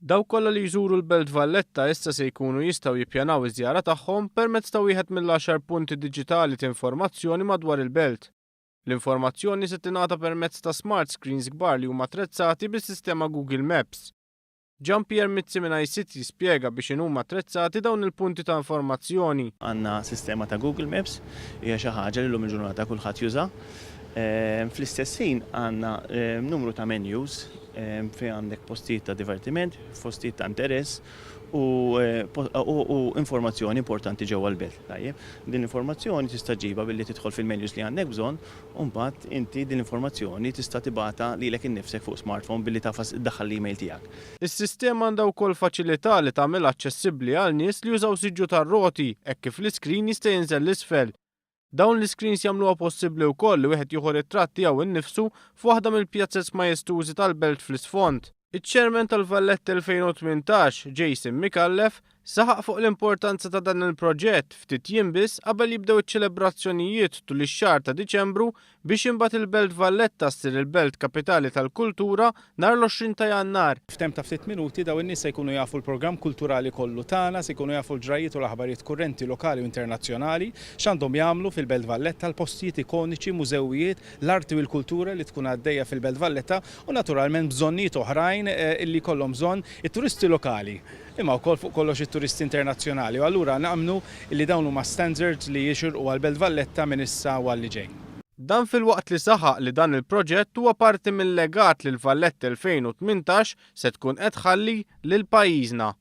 Dawk kollha li jżuru l-Belt Valletta issa se jkunu jistgħu jippjanaw iż-żjara tagħhom permezz ta' wieħed mill-għaxar punti diġitali t'informazzjoni madwar il-belt. L-informazzjoni se tingħata permezz ta' smart screens kbar li huma attrezzati bis-sistema Google Maps. Jean Pierre Mizzi minn iCity spjega biex inhuma attrezzati dawn il-punti ta' informazzjoni. Għandna sistema ta' Google Maps, hija xi ħaġa li llum il-ġurnata kulħadd juża. Fl-istess ħin għandna numru ta' menus fejn għandek postijiet ta' divertiment, postijiet ta' interess u informazzjoni importanti ġewwa l-belt. Tajjeb, din l-informazzjoni tista' ġġibha billi tidħol fil-menus li għandek bżonn u mbagħad inti din l-informazzjoni tista' tibgħatha lilek innifsek fuq smartphone billi tagħfas iddaħħal l-email tiegħek. Is-sistema għandha wkoll faċilità li tagħmilha aċċessibbli għal nies li jużaw siġġu tar-roti hekk kif l-iskrin jista' jinżel 'l isfel. Dawn l-iscreens jagħmluha possibbli wkoll li wieħed jieħu ritratt tiegħu nnifsu f'waħda mill-pjazez majestużi tal-belt fl-isfond. Iċ-Chairman tal-Valletta 2018, Jason Micallef, saħaq fuq l-importanza ta' dan il-proġett ftit jiem biss qabel jibdew iċ-ċelebrazzjonijiet tul ix-xahar ta' Diċembru biex imbagħad il-Belt Valletta ssir il-Belt Kapitali tal-Kultura nhar l-20 ta' Jannar. F'temp ta' ftit minuti dawn in-nies se jkunu jafu l-programm kulturali kollu tagħna, se jkunu jafu l-ġrajjiet u l-aħbarijiet kurrenti lokali u internazzjonali, x'għandhom jagħmlu fil-Belt Valletta, l-postijiet ikoniċi, mużewijiet, l-arti u l-kultura li tkun għaddejja fil-Belt Valletta u naturalment bżonnijiet oħrajn li jkollhom bżonn it-turisti lokali imma wkoll fuq kollox it-turisti internazzjonali u allura nemmnu li dawn huma standards li jixirqu għall-Belt Valletta minn issa u għal li ġej. Dan filwaqt li saħaq li dan il-proġett huwa parti mil-legat li l-Valletta 2018 se tkun qed tħalli lil pajjiżna.